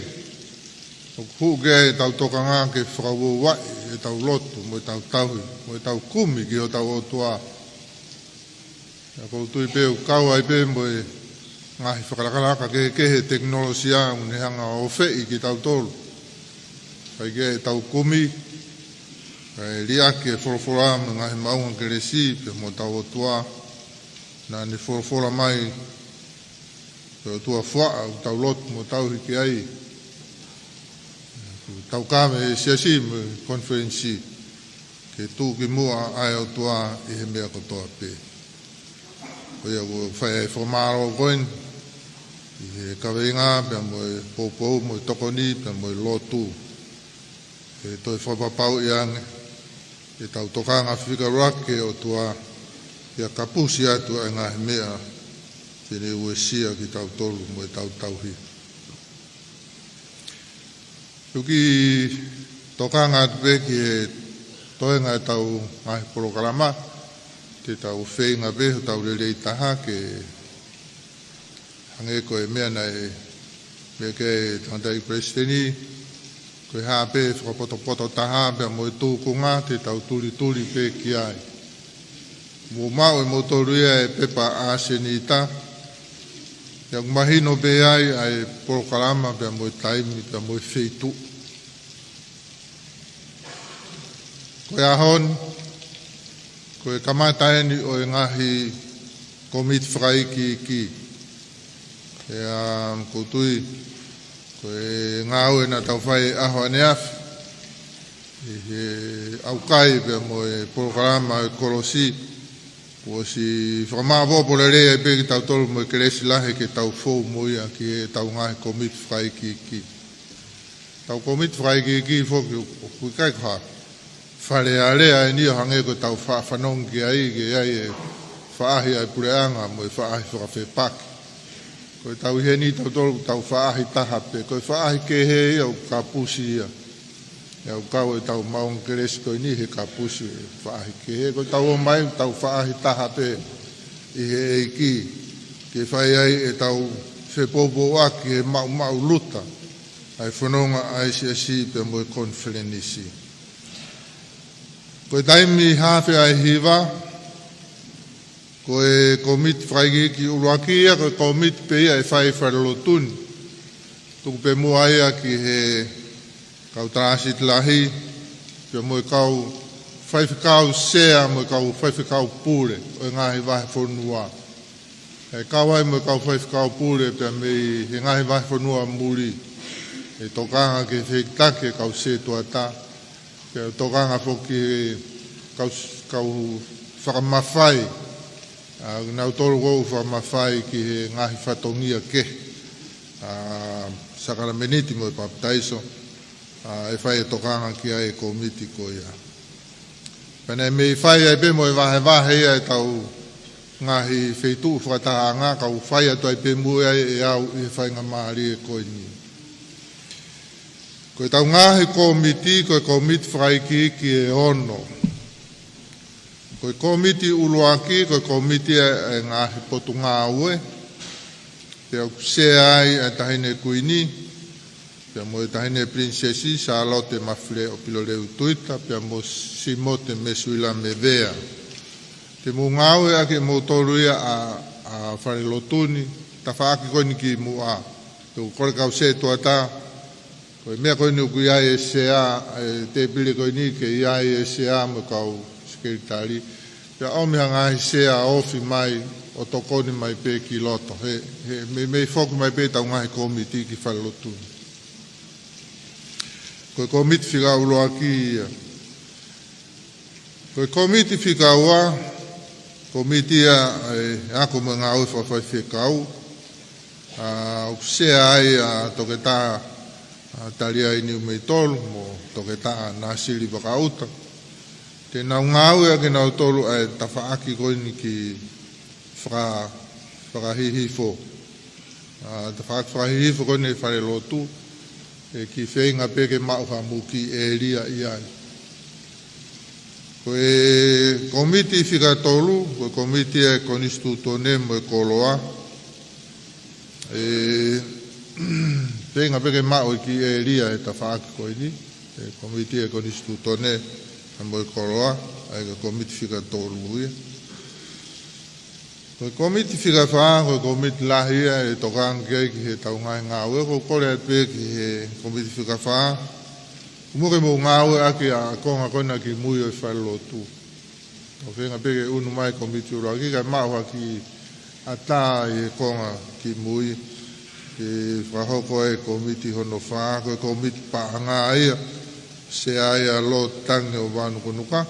ʻoku hū ki ai ʻetau tokanga ke fakauouaʻi ʻetau lotu, mo ʻetau tauhi, mo ʻetau kumi ki hotau ʻOtua. ʻA ia ʻoku ou tui pē ʻoku kau ai pē mo e ngaahi fakalakalaka kehekehe tekinolosia ʻoku ne hanga ʻo ofeʻi kitautolu. Kae ʻikai ke tau kumi, kae liʻaki e folofola mo e ngaahi maʻunga kelesi pea mo hotau ʻOtua. Naʻa ne folofola mai, ko e ʻOtua fuaʻa ʻoku tau lotu mo tauhi ki ai. Tau kame he siasi mo e konifelenisi ke tuʻu ki muʻa ʻa e ʻOtua ʻi he meʻa kotoa pē. Ko ia ʻoku fai ai e fakamālō ko eni ʻi he kaveinga pea mo e poupou mo e tokoni pea mo e lotu. ʻE toe fakapapauʻi ange ʻetau tokanga fika ʻuluaki ki he ʻOtua, pea kapusi atu ʻa e ngaahi meʻa te ne uesia kitautolu mo ʻetau tauhi. Tuku ke tokanga atu pē ki he toenga ʻetau ngaahi polokalama, te tau feinga pē hotau lelei taha ke hangē ko e meʻa naʻe meʻa ki ai e tangataʻeiki palesiteni, ko e hā pē fakapotopoto taha pea mo e tūkunga te tau tulituli pē ki ai. Mou maʻu ʻe moutolu ia e pepa ʻasenita, ʻa ia ʻoku mahino pē ai ʻa e polokalama pea mo e taimi pea mo e feituʻu. Ko e ʻaho ni, ko e kamata eni ʻo e ngaahi kōmiti fakaikiiki. ʻIa, ʻoku ou tui, ko e ngāue naʻa tau fai ʻaho ʻaneafi, ʻi he ʻaukai pea mo e polokalama ʻo e kolosi, kuo ʻosi fakamāʻopoʻopo lelei ai pē kitautolu mo e kelesi lahi ke tau fou mo ia ki heʻetau ngaahi kōmiti fakaikiiki. ʻEtau kōmiti fakaikiiki foki ʻoku ʻikai ko ha fale alea eni ʻo hangē ko ʻetau faʻa fanongo ki ai, ke ʻi ai e faʻahi ʻa e puleʻanga mo e faʻahi fakafepaki. Ko ʻetau ʻi heni tautolu ʻoku tau faʻahi taha pē, ko e faʻahi kehe ia ʻoku kapusi ia. ʻIa, ʻoku kau ʻetau maʻunga kelesi ko eni he kapusi e faʻahi kehe, ko ʻetau ō mai ʻoku tau faʻahi taha pē ʻi he ʻEiki, ke fai ai ʻetau fepoupouaki he maʻumaʻuluta ʻa e fononga ʻa e siasi pea mo e konifelenisi. Ko e taimi haafe ʻa e hiva, ko e kōmiti fakaikiiki ʻuluaki ia, ko e kōmiti pē ia ʻe fai falelotu ni. Tuku pē muʻa ia ki he kau tangata lahi, pea mo e kau faifekau sea, mo e kau faifekau pule ʻo e ngaahi vahefonua. ʻE kau ai mo e kau faifekau pule pea mei he ngaahi vahefonua muli. ʻE tokanga ki he fehikitaki ʻa e kau sētuata. Pea tokanga foki ki he kau, kau fakamafai. ʻA, nautolu ʻoku fakamafai ki he ngaahi fatongia kehe. ʻA, sākalamēniti mo e papitaiso. ʻA, ʻe fai e tokanga ki ai e kōmiti ko ia. Pea naʻe mei fai ai pē mo e vahevahe ia ʻetau ngaahi feituʻu fakatahaʻanga, kau fai atu ai pē muʻa ia ʻe au ʻi he faingamālie ko eni. Ko ʻetau ngaahi kōmiti, ko e kōmiti fakaikiiki ʻe ono. Ko e kōmiti ʻuluaki, ko e kōmiti ʻa e, ʻa e ngaahi potungāue. Pea ʻoku sea ai ʻa e Taʻahine Kuini, pea mo e Taʻahine Pilinisesi Sālote Mafileʻo Pilolevu Tuita, pea mo Simote Mesuila Mevea. Te mou ngāueʻaki ʻe moutolu ia ʻa, ʻa falelotu ni, tafaʻaki ko eni ki muʻa. Te u kole kau sētuata, ko e meʻa ko eni ʻoku ʻi ai e sea, e tēpile ko eni ke ʻi ai e sea mo e kau sekelitali. Pea ʻomi ha ngaahi sea ofi mai ʻo tokoni mai pē ki loto. He, he mei, mei foki mai pē ʻetau ngaahi kōmiti ki falelotu ni. Ko e kōmiti fika ʻuluaki ia. Ko e kōmiti fika ua, kōmiti ia ʻa e ako mo e ngāue fakafaifekau, ʻa, ʻoku sea ai ʻa Toketā, ʻa, Taliai Niumeitolu mo Toketā Nāsili Vakaʻuta. Te nau ngāueʻaki ʻe nautolu ʻa e tafaʻaki ko eni ki faka-, fakahihifo. ʻA, tafaʻaki fakahihifo ko eni ʻa e falelotu, ʻe kiʻi feinga pē ke maʻu ha mou kiʻi ʻēlia ʻi ai. Ko e kōmiti fika tolu, ko e kōmiti ʻa e konisitūtone mo e koloa. ʻE feinga pē ke maʻu e kiʻi ʻēlia ʻi he tafaʻaki ko eni, ʻe kōmiti ʻa e konisitūtone mo e koloa, ʻa ia ko e kōmiti fika tolu ia. Ko e kōmiti fika fā, ko e kōmiti lahi ia ʻe tokanga ki ai ki heʻetau ngaahi ngāue, ʻoku ou kole atu pē ki he kōmiti fika fā. Mou ke mou ngāueʻaki ʻa e konga ko ena ki mui ʻo e falelotu. ʻOku feinga pē ke ʻunu mai kōmiti ʻuluaki, kae maʻu ha kiʻi ʻatā ʻi he konga ki mui. Ke fakahoko ai e kōmiti hono fā, ko e kōmiti paʻanga ia. Sea ia ʻa Lord Tangi ʻo Vanukonuka.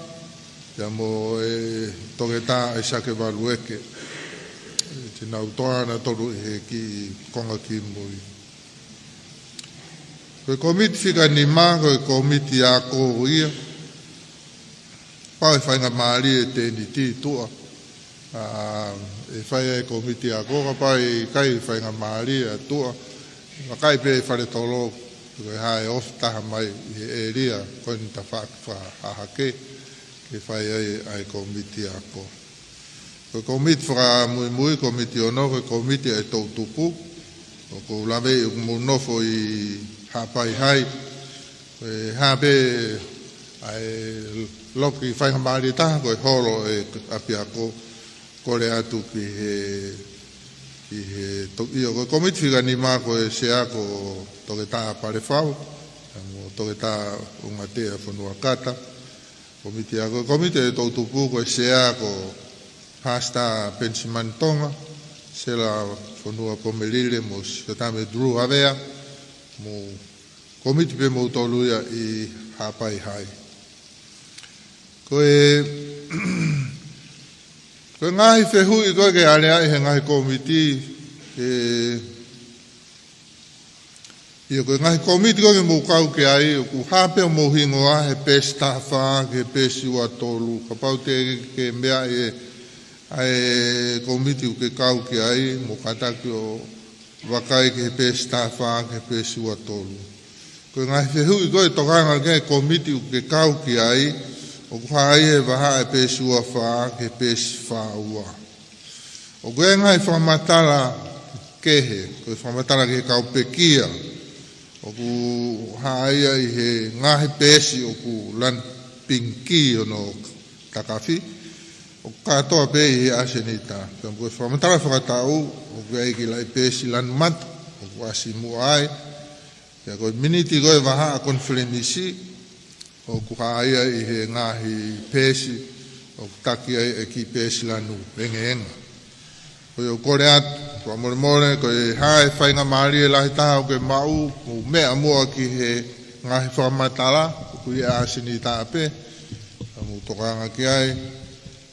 Pea mo e Toketā ʻAisake Valueke. Te nau toʻo ʻa nautolu ʻi he kiʻi konga ki mui. Ko e kōmiti fika nima, ko e kōmiti ako ia. Kapau ʻe faingamālie ʻa e tēniti tuʻa, ʻa, ʻe fai ai e kōmiti ako, kapau ʻe ʻikai faingamālie ʻa tuʻa, vakai pē ʻe faletolo, ko e hā ʻe ofi taha mai ʻi he ʻēlia ko eni tafaʻaki fakahahake, ke fai ai ʻa e kōmiti ako. Ko e kōmiti fakamuimui, kōmiti ono, ko e kōmiti ʻa e toʻutupu, ʻoku ou laveʻi ʻoku mou nofo ʻi Haʻapai Hai, ko e hā pē ʻa e loki faingamālie taha, ko e holo ʻa e ʻapiako, kole atu ki he, ki he toki, ʻio, ko e kōmiti fika nima ko e sea ko Toketā Palefau, mo Toketā Ungatea Fonuakata, kōmiti ako, kōmiti ʻa e toʻutupu ko e sea ko Pastor Penisimani Tonga, Sela Fonua Pomelile mo Siotame Tulu Havea, mo kōmiti pē moutolu ia ʻi Haʻapai Hai. Ko e, ko e ngaahi fehuʻi ko ē ke aleaʻi he ngaahi kōmiti, ʻe, ʻio, ko e ngaahi kōmiti ko ē ke mou kau ki ai, ʻoku hā pē ʻo mou hingoa he peesi taha fā ki he peesi ua tolu. Kapau te ke meaʻi ʻa e kōmiti ʻoku ke kau ki ai, mou kātaki ʻo vakai ki he peesi taha fā ki he peesi ua tolu. Ko e ngaahi fehuʻi ko ē ʻe tokanga ki ai e kōmiti ʻoku ke kau ki ai, ʻoku hā ia he vahaʻa ʻo e peesi ua fā ki he peesi fā ua. ʻOku ʻi ai e ngaahi fakamatala kehe, ko e fakamatala ki he kau pekia, ʻOku hā ia ʻi he ngaahi peesi ʻoku lanu pingikī hono takafi, ʻoku kātoa pē ʻi he ʻasenita. Pea mo e fakamatala fakataʻu, ʻoku ʻi ai e kiʻi laʻi peesi lanu mata ʻoku ʻasi muʻa ai. Pea ko e miniti ko e vahaʻa konifelenisi, ʻoku hā ia ʻi he ngaahi peesi ʻoku taki ai e kiʻi peesi lanu engeenga. Ko ia ʻoku kole atu, fakamolemole, ko e hā e faingamālie lahi taha ʻoku ke maʻu, mou meʻa muʻa ki he ngaahi fakamatala ʻoku ʻi he ʻasenita pē, ka mou tokanga ki ai,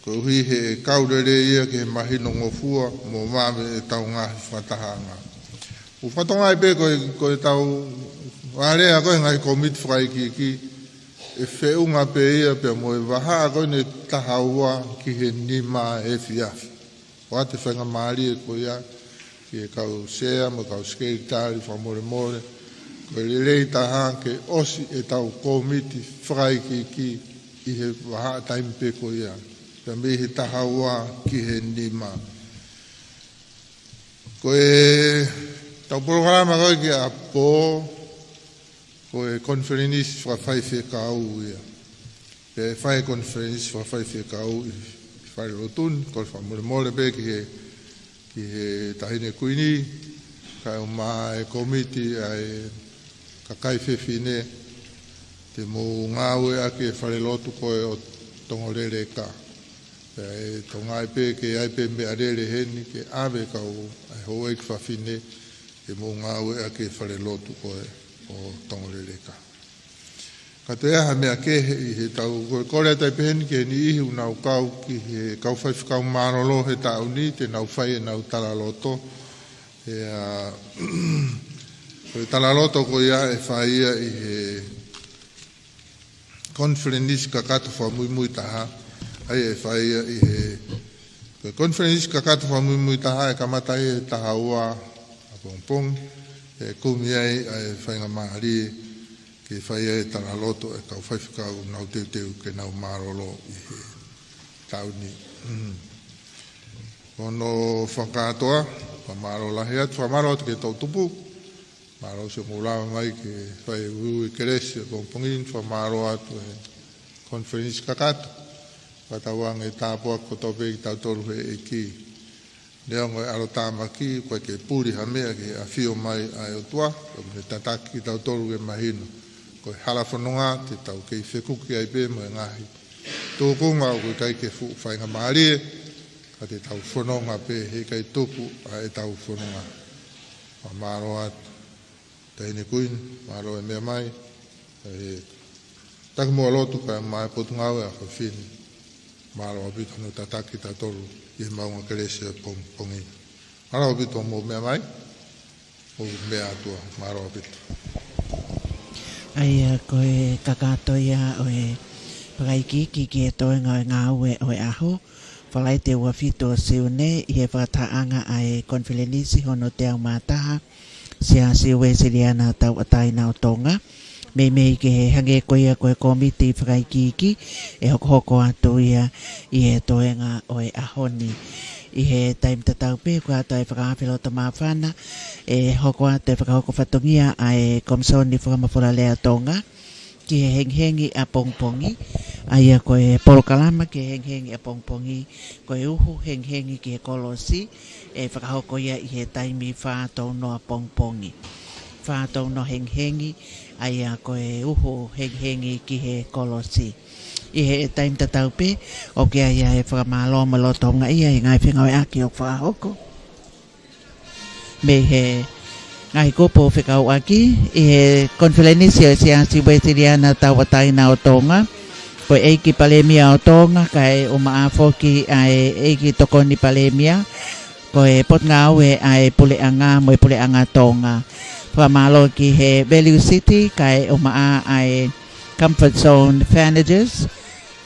koeʻuhi he kau lelei ia ki he mahinongofua mo vave ʻetau ngaahi fakatahaʻanga. ʻOku fakatokangaʻi pē ko e, ko ʻetau alea ko e ngaahi kōmiti fakaikiiki, ʻe feʻunga pē ia pea mo e vahaʻa ko eni ʻe taha ua ki he nima efiafi. ʻOatu e faingamālie ko ia ki he kau sea mo e kau sekelitali, fakamolemole, ko e lelei taha ke ʻosi ʻetau kōmiti fakaikiiki ʻi he vahaʻa taimi pē ko ia, pea mei he taha ua ki he nima. Ko ʻetau polokalama ko ē ki ʻapō, ko e konifelenisi fakafaifekau ia. Pea ʻe fai e konifelenisi fakafaifekau ʻi, ʻi falelotu ni, kole fakamolemole pē ki he, ki he Taʻahine Kuini, kae ʻumaʻā e kōmiti ʻa e kakai fefine, te mou ngāueʻaki e falelotu ko ē ʻo Tongoleleka. Pea ʻe tokangaʻi pē ke ʻi ai pē meʻalele heni ke ʻave kau ʻa e houʻeiki fafine ke mou ngāueʻaki e falelotu ko ē ʻo Tongoleleka. Ka toe ʻi ai ha meʻa kehe ʻi heʻetau, ko e kole atu ai pē heni ki he niʻihi ʻoku nau kau ki he kau faifekau mālōlō he taʻu ni, te nau fai ʻenau talaloto. ʻE, ʻa, ko e talaloto ko ia ʻe fai ia ʻi he konifelenisi kakato fakamuimui taha, ʻa ia ʻe fai ia ʻi he, ko e konifelenisi kakato fakamuimui taha ʻe kamata ʻi he taha ua ʻapongipongi, ʻe kumi ai ʻa e faingamālie ke fai ai e talaloto e kau faifekau ʻoku nau teuteu ke nau mālōlō ʻi he taʻu ni. Mm. Hono fakakātoa, fakamālō lahi atu, fakamālō atu ki he toʻutupu, mālō siʻi hoʻomou lava mai ke fai e uiui kelesi ʻapongipongi ni, fakamālō atu e konifelenisi kakato. Fakatauange tāpuaki kotoa pē kitautolu he ʻEiki. Neongo e ʻalotāmaki, ʻoku ʻikai ke puli ha meʻa ki he ʻafio mai ʻa e ʻOtua, ʻoku ne tataki kitautolu ke mahino ko e hala fononga te tau kei fekuki ai pē mo e ngaahi tūkunga ʻoku ʻikai ke fuʻu faingamālie, ka te tau fononga pē he ʻikai tuku ʻa ʻetau fononga. Fakamālō atu. Taʻahine Kuini, mālō e meʻa mai, ʻa e Takimuʻa Lotu kae ʻumaʻā e Potungāue ʻa e ʻAfio Fefine, mālō ʻaupito hono tataki kitautolu ʻi he maʻunga kelesi ʻapongipongi. Mālō ʻaupito hoʻomou meʻa mai, mou meʻa atu ā, mālō ʻaupito. ʻA ia ko e kakato ia ʻo e fakaikiiki ki he toenga ʻo e ngāue ʻo e ʻaho, Falaite ua fitu ʻo Siune, ʻi he fakatahaʻanga ʻa e konifelenisi hono teau mā taha, Siasi Uēsiliana Tauʻatāina ʻo Tonga. Meimei ke hangē ko ia ko e kōmiti fakaikiiki, ʻe hokohoko atu ia ʻi he toenga ʻo e ʻaho ni. ʻI he taimi tatau pē, ko e ʻata e fakaafe loto māfana, ʻe hoko atu e fakahoko fatongia ʻa e Komisoni Fakamafola Lea ʻo Tonga ki he hengihengi ʻapongipongi, ʻa ia ko e polokalama ki he hengihengi ʻapongipongi, ko e uhu hengihengi ki he kolosi, ʻe fakahoko ia ʻi he taimi fā tonu ʻapongipongi. Fā tonu hengihengi, ʻa ia ko e uhu hengihengi ki he kolosi. ʻI he taimi tatau pē, ʻoku ʻi ai e fakamālō mo e loto houngaʻia ʻi he ngaahi fengāueʻaki ʻoku fakahoko mei he ngaahi kupu fekauʻaki ʻi he konifelenisi ʻo e Siasi Uēsiliana Tauʻatāina ʻo Tonga. Ko e ʻEiki Palēmia ʻo Tonga, kae ʻumaʻā foki ʻa e ʻEiki Tokoni Palēmia, ko e Potungāue ʻa e Puleʻanga mo e Puleʻanga Tonga. Fakamālō ki he Value City, kae ʻumaʻā ʻa e Comfort Zone Furnitures.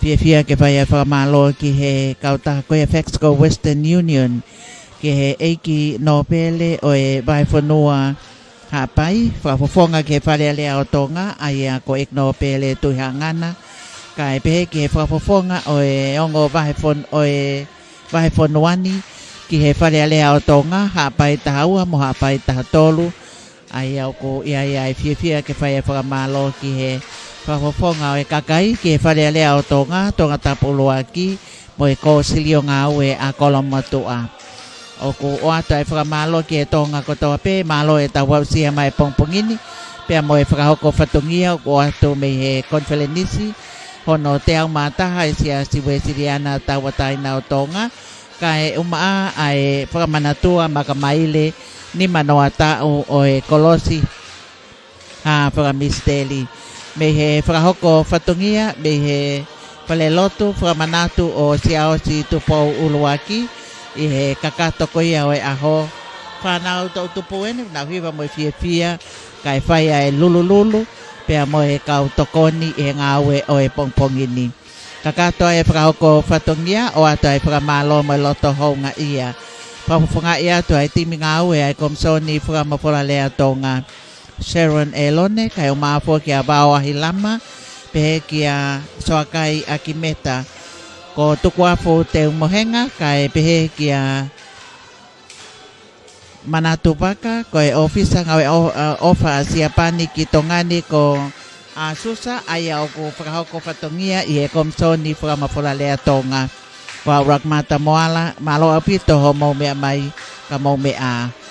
Fiefia ke fai ʻa e fakamālō ki he kautaha ko ia Fexco Western Union, ki he ʻEiki Nōpele ʻo e Vahefonua Haʻapai, fakafofonga ki he Fale Alea ʻo Tonga, ʻa ia ko e ʻEiki Nōpele Tuʻihaʻangana, kae pehē ki he fakafofonga ʻo e ongo vahefon-, ʻo e vahefonua ni, ki he Fale Alea ʻo Tonga, Haʻapai taha ua mo Haʻapai taha tolu, ʻA ia ʻoku ʻi ai ʻa e fiefia ke fai ʻa e fakamālō ki he fakafofonga ʻo e kakai, ki he Fale Alea ʻo Tonga, Tongatapu ʻUluaki, mo e Kōsilio Ngāue ʻa Kolomotuʻa. ʻOku ʻoatu ʻa e fakamālō ki he Tonga kotoa pē, mālō e tau aʻusia mai he pongipongi ni, pea mo e fakahoko fatongia ʻoku ʻoatu mei he konifelenisi hono teau mā taha ʻa e Siasi Uēsiliana Tauʻatāina ʻo Tonga, kae ʻumaʻā ʻa e fakamanatua makamaile nimanoa taʻu ʻo e kolosi ha fakamisiteli. Mei he fakahoko fatongia, mei he falelotu fakamanatu ʻo Siaosi Tupou ʻUluaki, ʻi he kakato ko ia ʻo e ʻaho. Fānau toʻutupu eni, nau hiva mo e fiefia, kae fai ʻa e lulululu, pea mo e kau tokoni ʻi he ngāue ʻo e pongipongi ni. Kakato ʻa e fakahoko fatongia, ʻoatu ʻa e fakamālō mo e loto houngaʻia. Fakafofongaʻi atu ʻa e timi ngāue ʻa e Komisoni Fakamafola Lea Tonga, Sharon ʻElone, kae ʻumaʻā foki ʻa Vao ʻAhilama, pehē kia Soakai ʻAkimeta. Ko Tukuafu Teumohenga, kae pehē kia Manatu Vaka, ko e ʻōfisa ngāue ʻo-, ʻa, ʻofa ʻa Siapani ki Tonga ni ko Asusa, ʻa ia ʻoku fakahoko fatongia ʻi he Komisoni Fakamafola Lea Tonga. Ko au Rakmata Moala, mālō ʻaupito hoʻomou meʻa mai, ka mou meʻa ā.